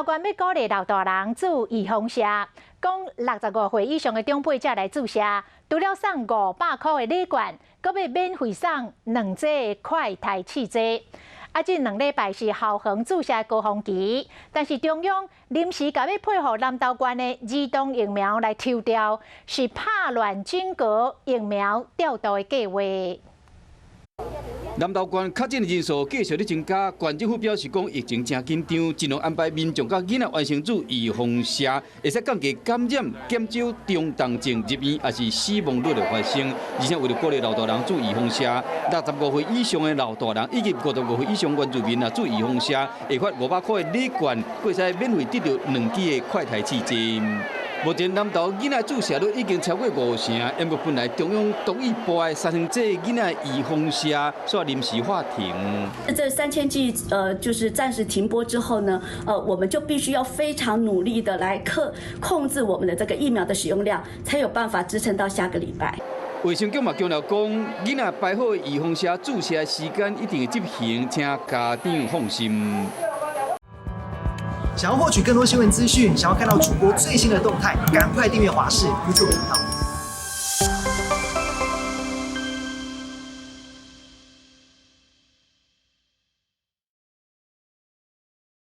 縣欲鼓勵老大人注預防射，講65歲以上的長輩才來注射，除了送500箍的禮券，閣欲免費送兩劑快篩試劑。啊，這2禮拜是校園注射高峰期，但是中央臨時共欲配予南投縣的兒童疫苗來抽掉，是拍亂整個疫苗調度的計劃。南投縣確診人數繼續咧增加，縣政府表示講疫情誠緊張，盡量安排民眾佮囡仔完成注預防射，會使降低感染、減少中重症入院，抑是死亡率的發生。而且為著鼓勵老大人注預防射，65歲以上的老大人以及55歲以上原住民啊注預防射，會發500箍的禮券，閣會使免費得著兩劑的快篩試劑。目前南投囡仔注射率已經超過五成，毋過本來中央同意撥的3000劑囡仔預防射，煞臨時喊停。這3000劑，就是暫時停播之後呢，我們就必須要非常努力的來控制我們的這個疫苗的使用量，才有辦法支撐到下個禮拜。衛生局嘛強調講，囡仔排好預防射注射的時間一定會執行，請家長放心。想要獲取更多新聞資訊，想要看到主播最新的動態，趕快訂閱華視 YouTube 頻道。